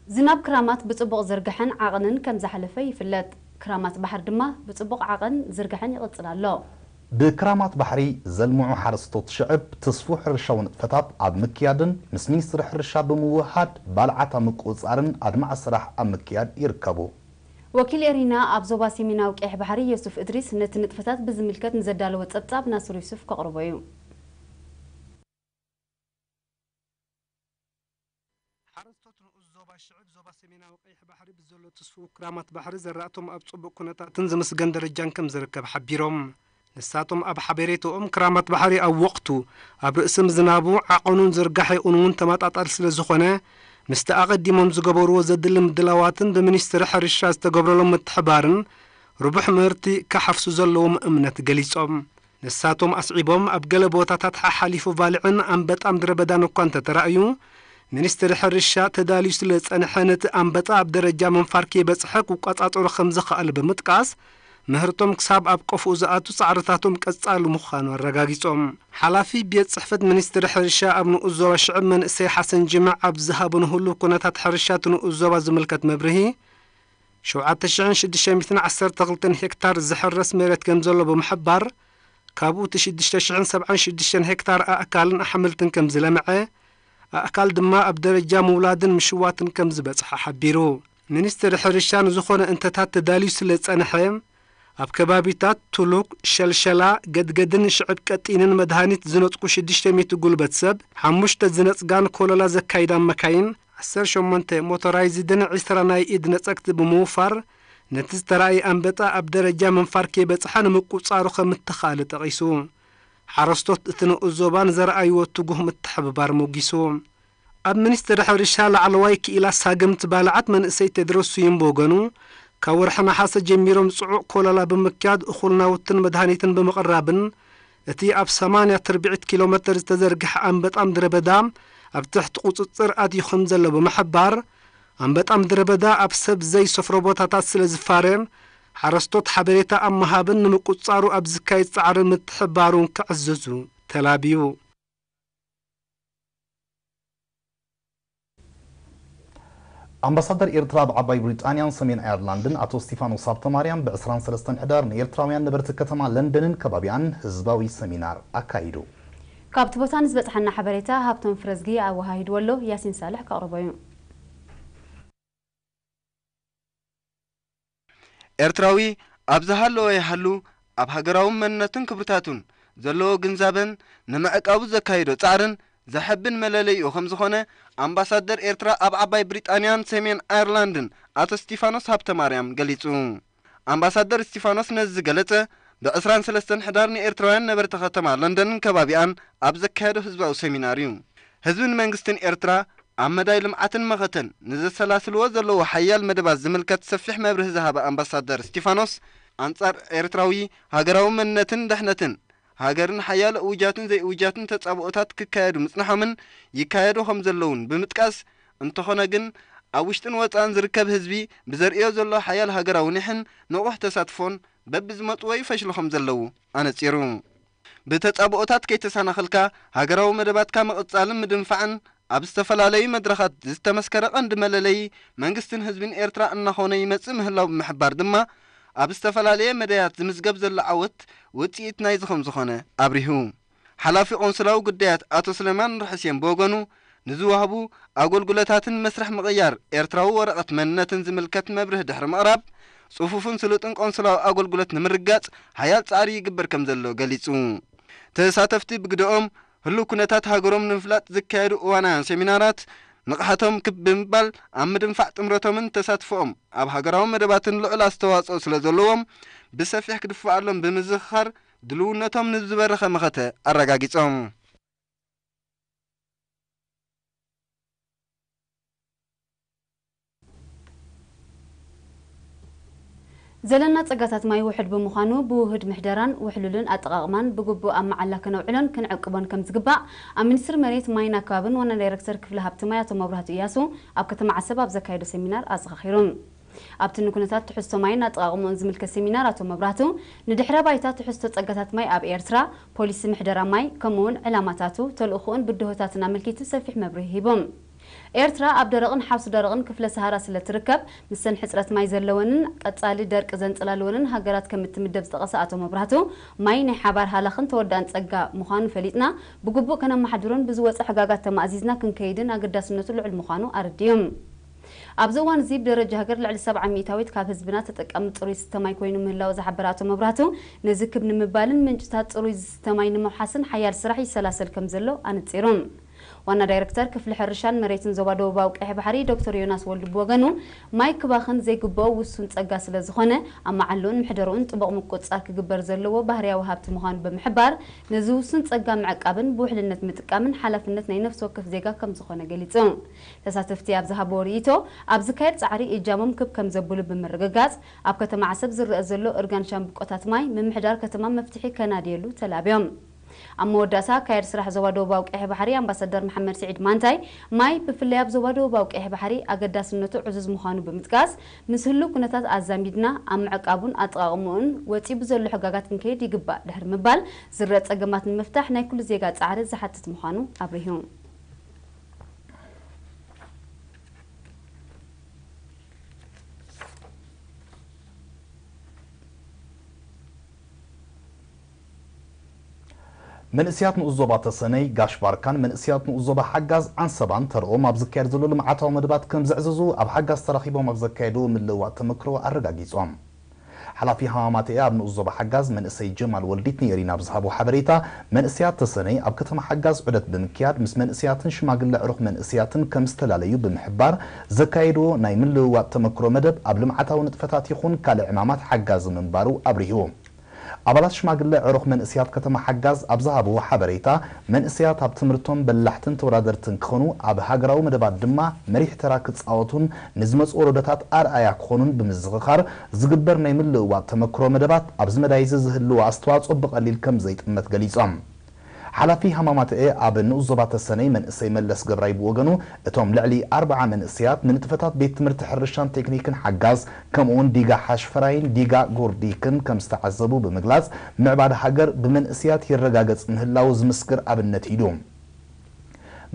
ዝናብ ክራማት ብጽቡቕ ዝርጋሐን ዓቐንን ከም ዝሓለፈ ይፍለጥ። ክራማት ባሕሪ ድማ ብጽቡቕ ዓቐን ዝርጋሐን ይቕጽል ኣሎ። ብክራማት ባሕሪ ዘልምዑ ሓረስቶት ሽዕብ ትስፉ ሕርሻዊ ንጥፈታት ኣብ ምክያድን ምስ ሚኒስትሪ ሕርሻ ብምውህሃድ ባልዓት ኣብ ምቁጽጻርን ኣድማዒ ስራሕ ኣብ ምክያድ ይርከቡ። ወኪል ኤሪና ኣብ ዞባ ሰሜናዊ ቀይሕ ባሕሪ ዮሱፍ እድሪስ ነቲ ንጥፈታት ብዝምልከት ንዘዳለወ ጸብጻብ ናስር ዮሱፍ ከቕርቦ እዩ። ሓረስቶት ንኡስ ዞባ ሽዕብ ዞባ ሰሜናዊ ቀይሕ ባሕሪ ብዘሎ ትስፉው ክራማት ባሕሪ ዘራእቶም ኣብ ጽቡቕ ኩነታትን ዝምስገን ደረጃን ከም ዝርከብ ሓቢሮም። ንሳቶም ኣብ ሓበሬትኦም ክራማት ባሕሪ ኣብ ወቕቱ ኣብ ርእሲ ምዝናቡ ዓቐኑን ዝርጋሐኡን እውን ተመጣጣሊ ስለ ዝኾነ ምስቲ ኣቐዲሞም ዝገበርዎ ዘድሊ ምድላዋትን ብሚኒስትሪ ሕርሻ ዝተገብረሎም ምትሕባርን ርቡሕ ምህርቲ ክሓፍሱ ዘለዎም እምነት ገሊጾም። ንሳቶም ኣስዒቦም ኣብ ገለ ቦታታት ሓሓሊፉ ባልዕን ኣንበጣ ምድረ በዳን እኳ እንተተራእዩ፣ ሚኒስትሪ ሕርሻ ተዳልዩ ስለ ዝጸንሐ ነቲ ኣንበጣ ኣብ ደረጃ ምንፋር ከይበጽሐ ክቆጻጸሮ ከም ዝኸኣለ ብምጥቃስ፣ ምህርቶም ክሳብ ኣብ ቆፎኡ ዝኣቱ ጻዕርታቶም ቀጻሊ ምዃኑ ኣረጋጊጾም። ሓላፊ ቤት ጽሕፈት ሚኒስትሪ ሕርሻ ኣብ ንኡስ ዞባ ሽዕብ መንእሰይ ሓሰን ጅማዕ ኣብ ዝሃቦ ንህሉው ኩነታት ሕርሻ እቲ ንኡስ ዞባ ዝምልከት መብርሂ፣ ሸውዓተ ሽሕን ሽዱሽተ ሚእትን ዓሰርተ ክልተን ሄክታር ዝሕረስ መሬት ከም ዘሎ ብምሕባር፣ ካብኡ እቲ ሽዱሽተ ሽሕን ሰብዓን ሽዱሽተን ሄክታር ኣእካልን ኣሕምልትን ከም ዝለምዐ፣ ኣእካል ድማ ኣብ ደረጃ ምውላድን ምሽዋትን ከም ዝበጽሐ ሓቢሩ። ሚኒስትሪ ሕርሻ ንዝኾነ እንተታት ተዳልዩ ስለ ዝጸንሐ፣ ኣብ ከባቢታት ቱሉክ፣ ሸልሸላ፣ ገድገድን ሽዕብ ቀጢንን መድሃኒት ዝነጥቁ ሽዱሽተ ሚእቲ ጉልበት ሰብ፣ ሓሙሽተ ዝነጽጋን ኮለላ ዘካይዳን መካይን፣ ዓሰርተ ሸሞንተ ሞቶራይዝድን ዕስራ ናይ ኢድ ነጸግቲ ብምውፋር፣ ነቲ ዝተራእየ ኣንበጣ ኣብ ደረጃ ምንፋር ከይበጽሐ ንምቁጽጻሩ ከም እተኻእለ ጠቒሱ። ሓረስቶት እቲ ንኡስ ዞባ ንዘርኣይዎ ትጉህ ምትሕብባር ሞጊሱ። ኣብ ሚኒስትሪ ሕርሻ ላዕለዋይ ክኢላ ሳግምቲ ባልዓት መንእሰይ ቴድሮስ ስዩም ብወገኑ፣ ካብ ወርሒ ነሓሰ ጀሚሮም ጽዑቕ ኮለላ ብምክያድ እኹል ናውትን መድሃኒትን ብምቕራብን፣ እቲ ኣብ ሰማንያ ትርብዒት ኪሎ ሜተር ዝተዘርግሐ ኣንበጣ ምድረ በዳ ኣብ ትሕቲ ቁጽጽር ኣትዩ ከም ዘሎ ብምሕባር፣ ኣንበጣ ምድረ በዳ ኣብ ሰብ ዘይሰፍሮ ቦታታት ስለ ዝፋረ፣ ሓረስቶት ሓበሬታ ኣብ ምሃብን ንምቁጽጻሩ ኣብ ዝካየድ ጻዕሪ ምትሕብባሩን ክዕዘዙ ተላብዩ። ኣምባሳደር ኤርትራ ኣብ ዓባይ ብሪጣንያን ሰሜን ኣየርላንድን ኣቶ እስቲፋኖስ ሃብተማርያም ብ ዕስራን ሰለስተን ሕዳር ንኤርትራውያን ነበርቲ ከተማ ለንደንን ከባቢኣን ህዝባዊ ሰሚናር ኣካይዱ። ካብቲ ቦታ ንዝበጽሓና ሓበሬታ ሃብቶም ፍረዝጊ ኣወሃሂድዎ ኣሎ፣ ያሲን ሳልሕ ከቕርቦ እዩ። ኤርትራዊ ኣብ ዝሃለወ ይሃሉ ኣብ ሃገራዊ መንነቱን ክብርታቱን ዘለዎ ግንዛበን ንምዕቃቡ ዘካይዶ ጻዕርን ዘሐብን መለለይኡ ከም ዝኾነ ኣምባሳደር ኤርትራ ኣብ ዓባይ ብሪጣንያን ሰሜን ኣየርላንድን ኣቶ እስቲፋኖስ ሃብተማርያም ገሊጹ። ኣምባሳደር እስቲፋኖስ ነዚ ዝገለጸ ብ ዕስራን ሰለስተን ሕዳር ንኤርትራውያን ነበርቲ ከተማ ለንደንን ከባቢኣን ኣብ ዘካየዶ ህዝባዊ ሰሚናር እዩ። ህዝብን መንግስትን ኤርትራ ኣብ መዳይ ልምዓትን መኸተን ንዘሰላስልዎ ዘለዉ ሓያል መደባት ዝምልከት ሰፊሕ መብርሂ ዝሃበ ኣምባሳደር እስቲፋኖስ፣ ኣንጻር ኤርትራዊ ሃገራዊ መንነትን ድሕነትን ሃገርን ሓያሎ እውጃትን ዘይእውጃትን ተጻብኦታት ክካየዱ ምጽንሖምን ይካየዱ ከም ዘለዉን ብምጥቃስ፣ እንተኾነ ግን ኣብ ውሽጥን ወጻእን ዝርከብ ህዝቢ ብዘርእዮ ዘሎ ሓያል ሃገራዊ ኒሕን ንቑሕ ተሳትፎን በብዝመጽዎ ይፈሽሉ ከም ዘለዉ ኣነጺሩ። ብተጻብኦታት ከይተሰናኸልካ ሃገራዊ መደባትካ ምቕጻልን ምድንፋዕን ኣብ ዝተፈላለዩ መድረኻት ዝተመስከረ ቀንዲ መለለዪ መንግስትን ህዝብን ኤርትራ እናኾነ ይመጽእ ምህላው ብምሕባር ድማ፣ ኣብ ዝተፈላለየ መዳያት ዝምዝገብ ዘሎ ዓወት ውጽኢት ናይዚ ከም ዝኾነ ኣብሪሁ። ሓላፊ ቆንስላዊ ጉዳያት ኣቶ ስለማን ኑርሕሴን ብወገኑ፣ ንዝወሃቡ ኣገልግሎታትን መስርሕ ምቕያር ኤርትራዊ ወረቐት መንነትን ዝምልከት መብርሂ ድሕሪ ምቕራብ፣ ጽፉፍን ስሉጥን ቆንስላዊ ኣገልግሎት ንምርግጋጽ ሓያል ጻዕሪ ይግበር ከም ዘሎ ገሊጹ። ተሳተፍቲ ብግደኦም፣ ህሉው ኩነታት ሃገሮም ንምፍላጥ ዝካየዱ እዋናውያን ሴሚናራት፣ ንቕሓቶም ክብ ብምባል ኣብ ምድንፋዕ ጥምረቶምን ተሳትፎኦም ኣብ ሃገራዊ መደባትን ልዑል ኣስተዋጽኦ ስለ ዘለዎም፣ ብሰፊሕ ክድፍኣሎም ብምዝኽኻር፣ ድልውነቶም ንዝበረኸ መኸተ ኣረጋጊጾም። ዘለና ጸጋታት ማይ ውሑድ ብምዃኑ፣ ብውሁድ ምሕደራን ውሕሉልን ኣጠቓቕማን ብግቡእ ኣብ መዓላ ከነውዕሎን ክንዕቅቦን ከም ዝግባእ፣ ኣብ ሚኒስትሪ መሬት፣ ማይን ኣከባብን ዋና ዳይረክተር ክፍሊ ሃብቲ ማይ ኣቶ መብራህቱ እያሱ ኣብ ከተማ ዓሰብ ኣብ ዘካየዶ ሴሚናር ኣዘኻኺሩ። ኣብቲ ንኩነታት ትሕዝቶ ማይን ኣጠቓቕምኡን ዝምልከት ሴሚናር ኣቶ መብራህቱ፣ ንድሕረ ባይታ ትሕዝቶ ጸጋታት ማይ ኣብ ኤርትራ፣ ፖሊሲ ምሕደራ ማይ፣ ከምኡውን ዕላማታቱ፣ ተልእኾኡን ብድሆታትን ኣመልኪቱ ሰፊሕ መብርሂ ሂቡ። ኤርትራ ኣብ ደረቕን ሓውሲ ደረቕን ክፍለ ሰሃራ ስለ ትርከብ፣ ምሰን ሕጽረት ማይ ዘለወንን ቀጻሊ ደርቂ ዘንጸላለወንን ሃገራት ከም እትምደብ ዝጠቐሰ ኣቶ መብራህቱ፣ ማይ ናይ ሓባር ሃላኽን ተወዳእን ጸጋ ምዃኑ ፈሊጥና፣ ብግቡእ ከነመሓድሮን ብዝወጸ ሕጋጋት ተማእዚዝና ክንከይድን ኣገዳስነቱ ልዑል ምዃኑ ኣረዲኡ። ኣብዚ እዋን እዚ ብደረጃ ሃገር ልዕሊ ሰብዓ ሚእታዊት ካብ ህዝብና ተጠቃሚ ጽሩይ ዝስተ ማይ ኮይኑ ምህላው ዝሓበረ ኣቶ መብራህቱ፣ ነዚ ክብ ንምባልን ምንጭታት ጽሩይ ዝስተ ማይ ንምውሓስን ሓያል ስራሕ ይሰላሰል ከም ዘሎ ኣነጺሩ። ዋና ዳይረክተር ክፍሊ ሕርሻን መሬትን ዞባ ደቡባዊ ቀይሕ ባሕሪ ዶክተር ዮናስ ወልዱ ብወገኑ፣ ማይ ክባኽን ዘይግብኦ ውሱን ጸጋ ስለ ዝኾነ፣ ኣብ መዓልኡን ምሕደርኡን ጥቡቕ ምቁጽጻር ክግበር ዘለዎ ባህርያዊ ሃብቲ ምዃኑ ብምሕባር፣ ነዚ ውሱን ጸጋ ምዕቃብን ብውሕልነት ምጥቃምን ሓላፍነት ናይ ነፍሲ ወከፍ ዜጋ ከም ዝኾነ ገሊጹ። ተሳተፍቲ ኣብ ዝሃብዎ ርእይቶ፣ ኣብ ዝካየድ ጻዕሪ እጃሞም ክብ ከም ዘብሉ ብምርግጋጽ፣ ኣብ ከተማ ዓሰብ ዝረአ ዘሎ እርጋን ሻምብቆታት ማይ ምምሕዳር ከተማ መፍትሒ ከናድየሉ ተላብዮም። ኣብ መወዳእታ ኣካያዲ ስራሕ ዞባ ደቡባዊ ቀይሕ ባሕሪ ኣምባሳደር መሓመድ ስዒድ ማንታይ፣ ማይ ብፍላይ ኣብ ዞባ ደቡባዊ ቀይሕ ባሕሪ ኣገዳስነቱ ዕዙዝ ምዃኑ ብምጥቃስ፣ ምስ ህሉው ኩነታት ኣዛሚድና ኣብ ምዕቃቡን ኣጠቓቕምኡን ወጺኡ ብዘሎ ሕጋጋት ክንከይድ ይግባእ ድሕሪ ምባል፣ ዝረአ ጸገማት ንምፍታሕ ናይ ኩሉ ዜጋ ጻዕሪ ዝሓትት ምዃኑ ኣብሪሁ። መንእስያት ንኡስ ዞባ ተሰነይ፣ ጋሽ ባርካን መንእስያት ንኡስ ዞባ ሓጋዝ ዓንሰባን ተርኦም ኣብ ዝካየድ ዘሎ ልምዓታዊ መደባት ከም ዘዕዘዙ ኣብ ሓጋዝ ተራኺቦም ኣብ ዘካየድዎ ምልውዋጥ ተመክሮ ኣረጋጊጾም። ሓላፊ ሃማማተኤ ኣብ ንኡስ ዞባ ሓጋዝ መንእሰይ ጀማል ወልዲት ንኤሪና ኣብ ዝሃቦ ሓበሬታ፣ መንእስያት ተሰነይ ኣብ ከተማ ሓጋዝ ዑደት ብምክያድ ምስ መንእስያትን ሽማግለ ዕሩኽ መንእስያትን ከም ዝተፈላለዩ ብምሕባር ዘካየድዎ ናይ ምልውዋጥ ተመክሮ መደብ ኣብ ልምዓታዊ ንጥፈታት ይኹን ካልእ ዕማማት ሓጋዚ ምንባሩ ኣብሪሁ። ኣባላት ሽማግለ ዕሩኽ መንእስያት ከተማ ሓጋዝ ኣብ ዝሃብዎ ሓበሬታ፣ መንእስያት ኣብ ትምህርቶም በላሕትን ተወዳደርትን ክኾኑ፣ ኣብ ሃገራዊ መደባት ድማ መሪሕ ተራ ክጻወቱን ንዝመጽኡ ወለዶታት ኣርኣያ ክኾኑን ብምዝኽኻር፣ ዝግበር ናይ ምልውዋጥ ተመክሮ መደባት ኣብዚ መዳይ እዚ ዝህልዎ ኣስተዋጽኦ ብቐሊል ከም ዘይጥመት ገሊጾም። ሓላፊ ሃማማተኤ ኣብ ንኡስ ዞባ ተሰነይ መንእሰይ መለስ ገብራይ ብወገኑ፣ እቶም ልዕሊ ኣርብዓ መንእሰያት ንንጥፈታት ቤት ትምህርቲ ሕርሻን ቴክኒክን ሓጋዝ፣ ከምኡውን ዲጋ ሓሽፈራይን ዲጋ ጎርዲክን ከም ዝተዓዘቡ ብምግላጽ፣ ምዕባለ ሃገር ብመንእሰያት ይረጋገጽ ምህላዉ ዝምስክር ኣብነት ኢሉ።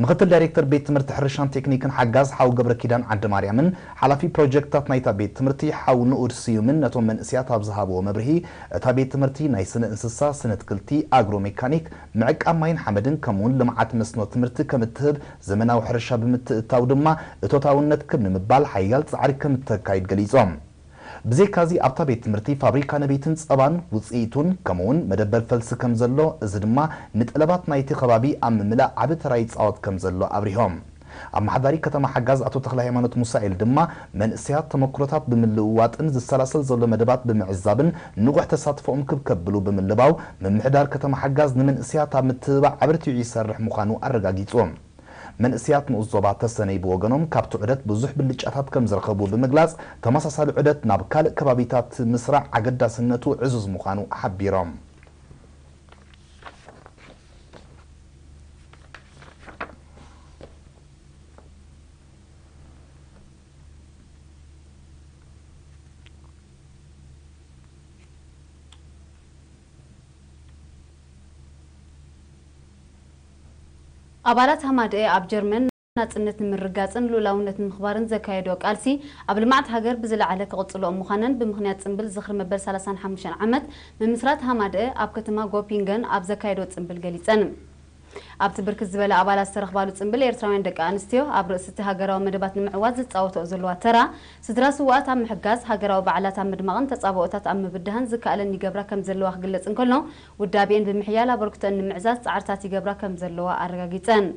ምክትል ዳይሬክተር ቤት ትምህርቲ ሕርሻን ቴክኒክን ሓጋዝ ሓው ገብረ ኪዳን ዓንደማርያምን ሓላፊ ፕሮጀክትታት ናይታ ቤት ትምህርቲ ሓው ንኡድ ስዩምን ነቶም መንእሰያት ኣብ ዝሃብዎ መብርሂ፣ እታ ቤት ትምህርቲ ናይ ስነ እንስሳ፣ ስነ ትክልቲ፣ ኣግሮ ሜካኒክ፣ ምዕቃብ ማይን ሓመድን ከምኡውን ልምዓት መስኖ ትምህርቲ ከም እትህብ፣ ዘመናዊ ሕርሻ ብምትእትታው ድማ እቶታውነት ክብ ንምባል ሓያል ጻዕሪ ከም እተካይድ ገሊጾም። ብዘይካዚ ኣብታ ቤት ትምህርቲ ፋብሪካ ነቢትን ጸባን ውጽኢቱን ከምኡውን መደበር ፈልሲ ከም ዘሎ፣ እዚ ድማ ንጠለባት ናይቲ ከባቢ ኣብ ምምላእ ዓቢ ተራ ይጻወት ከም ዘሎ ኣብሪሆም። ኣመሓዳሪ ከተማ ሓጋዝ ኣቶ ተኽለ ሃይማኖት ሙሳኤል ድማ መንእሰያት ተመክሮታት ብምልውዋጥን ዝሰላሰል ዘሎ መደባት ብምዕዛብን ንቑሕ ተሳትፎኦም ክብ ከብሉ ብምልባው፣ ምምሕዳር ከተማ ሓጋዝ ንመንእሰያት ኣብ ምትብባዕ ኣበርቲዑ ይሰርሕ ምዃኑ ኣረጋጊጹ። መንእሰያት ንኡስ ዞባ ተሰነይ ብወገኖም ካብቲ ዑደት ብዙሕ ብልጫታት ከም ዝረኸቡ ብምግላጽ፣ ተመሳሳሊ ዑደት ናብ ካልእ ከባቢታት ምስራዕ ኣገዳስነቱ ዕዙዝ ምዃኑ ሓቢሮም። ኣባላት ሃማደኤ ኣብ ጀርመን ናጽነት ንምርጋጽን ልኡላውነት ንምኽባርን ዘካየድኦ ቃልሲ ኣብ ልምዓት ሃገር ብዝለዓለ ክቕጽልኦ ምዃነን ብምኽንያት ጽምብል ዝኽሪ መበል ሰላሳን ሓሙሽተን ዓመት ምምስራት ሃማደኤ ኣብ ከተማ ጎፒንገን ኣብ ዘካየድኦ ጽምብል ገሊጸን። ኣብቲ ብርክት ዝበለ ኣባላት ዝተረኽባሉ ጽምብል ኤርትራውያን ደቂ ኣንስትዮ ኣብ ርእሲ እቲ ሃገራዊ መደባት ንምዕዋት ዝጻወትኦ ዘለዋ ተራ፣ ስድራ ስውኣት ኣብ ምሕጋዝ፣ ሃገራዊ በዓላት ኣብ ምድማቕን ተጻብኦታት ኣብ ምብዳህን ዝከኣለን ይገብራ ከም ዘለዋ ክግለጽ እንከሎ፣ ውዳቤኤን ብምሕያል ኣበርክቶኣን ንምዕዛዝ ጻዕርታት ይገብራ ከም ዘለዋ ኣረጋጊጸን።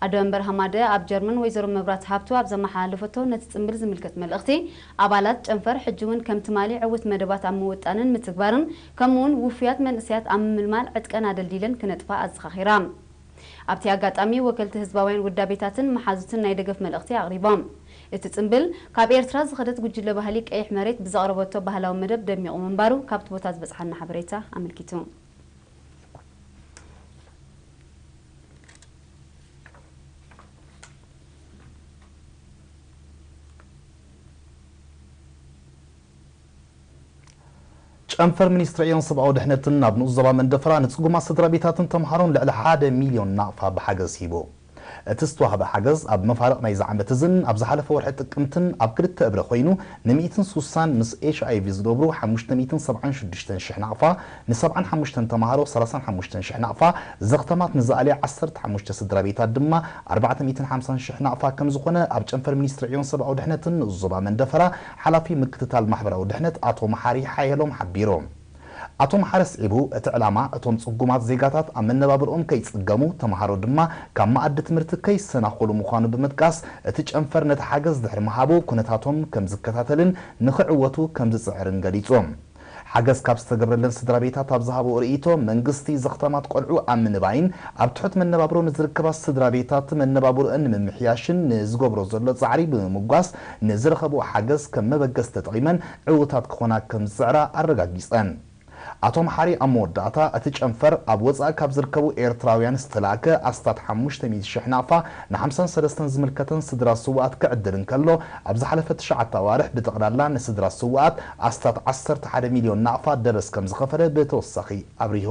ኣደ መንበር ሃማደ ኣብ ጀርመን ወይዘሮ መብራት ሃብቱ ኣብ ዘመሓላለፈቶ ነቲ ጽምብል ዝምልከት መልእኽቲ፣ ኣባላት ጨንፈር ሕጂ እውን ከም ትማሊ ዕውት መደባት ኣብ ምውጣንን ምትግባርን፣ ከምኡውን ውፉያት መንእሰያት ኣብ ምምልማል ዕጥቀን ኣደልዲለን ክነጥፋ ኣዘኻኺራ። ኣብቲ ኣጋጣሚ ወከልቲ ህዝባውያን ውዳቤታትን መሓዙትን ናይ ደገፍ መልእኽቲ ኣቕሪቦም። እቲ ጽምብል ካብ ኤርትራ ዝኸደት ጉጅለ ባህሊ ቀይሕ መሬት ብዘቕረበቶ ባህላዊ መደብ ደሚቑ ምንባሩ ካብቲ ቦታ ዝበጽሓና ሓበሬታ ኣመልኪቱ። ጨንፈር ሚኒስትሪ ዕዮን ሰብኣዊ ድሕነትን ናብ ንኡስ ዞባ መንደፈራ ንጽጉማት ስድራ ቤታትን ተምሃሮን ልዕሊ ሓደ ሚልዮን ናቕፋ ብሓገዝ ሂቡ። እቲ ዝተዋህበ ሓገዝ ኣብ መፋርቕ ናይዚ ዓመት እዝን ኣብ ዝሓለፈ ወርሒ ጥቅምትን ኣብ ክልተ እብረ ኮይኑ ንሚእትን ሱሳን ምስ ኤች ኣይ ቪ ዝነብሩ ሓሙሽተ ሚእትን ሰብዓን ሽዱሽተን ሽሕ ናቕፋ፣ ንሰብዓን ሓሙሽተን ተምሃሮ ሰላሳን ሓሙሽተን ሽሕ ናቕፋ፣ ዘኽተማት ንዝኣልያ ዓሰርተ ሓሙሽተ ስድራ ቤታት ድማ ኣርባዕተ ሚእትን ሓምሳን ሽሕ ናቕፋ ከም ዝኾነ ኣብ ጨንፈር ሚኒስትሪ ዕዮን ሰብኣዊ ድሕነትን ንኡስ ዞባ መንደፈራ ሓላፊ ምክትታል ማሕበራዊ ድሕነት ኣቶ መሓሪ ሓየሎም ሓቢሮም። ኣቶ መሓሪ ኣስዒቡ፣ እቲ ዕላማ እቶም ጽጉማት ዜጋታት ኣብ መነባብርኦም ከይጽገሙ፣ ተምሃሮ ድማ ካብ መኣዲ ትምህርቲ ከይሰናኸሉ ምዃኑ ብምጥቃስ፣ እቲ ጨንፈር ነቲ ሓገዝ ድሕሪ ምሃቡ ኩነታቶም ከም ዝከታተልን ንኽዕወቱ ከም ዝጽዕርን ገሊጾም። ሓገዝ ካብ ዝተገብረለን ስድራ ቤታት ኣብ ዝሃብኦ ርእይቶ፣ መንግስቲ ዘኽተማት ቆልዑ ኣብ ምንባይን ኣብ ትሑት መነባብሮ ንዝርከባ ስድራ ቤታት መነባብሮአን ንምምሕያሽን ንዝገብሮ ዘሎ ጻዕሪ ብምምጓስ፣ ንዝረኸብኦ ሓገዝ ከም መበገሲ ተጠቒመን ዕዉታት ክኾና ከም ዝጽዕራ ኣረጋጊጸን። ኣቶ መሓሪ ኣብ መወዳእታ፣ እቲ ጨንፈር ኣብ ወጻኢ ካብ ዝርከቡ ኤርትራውያን ዝተላእከ ኣስታት ሓሙሽተ ሚእቲ ሽሕ ናቕፋ ንሓምሳን ሰለስተን ዝምልከተን ስድራ ስውኣት ክዕድል እንከሎ፣ ኣብ ዝሓለፈ ትሽዓተ ኣዋርሕ ብጠቕላላ ንስድራ ስውኣት ኣስታት ዓሰርተ ሓደ ሚልዮን ናቕፋ ደበስ ከም ዝኸፈለ ብተወሳኺ ኣብሪሁ።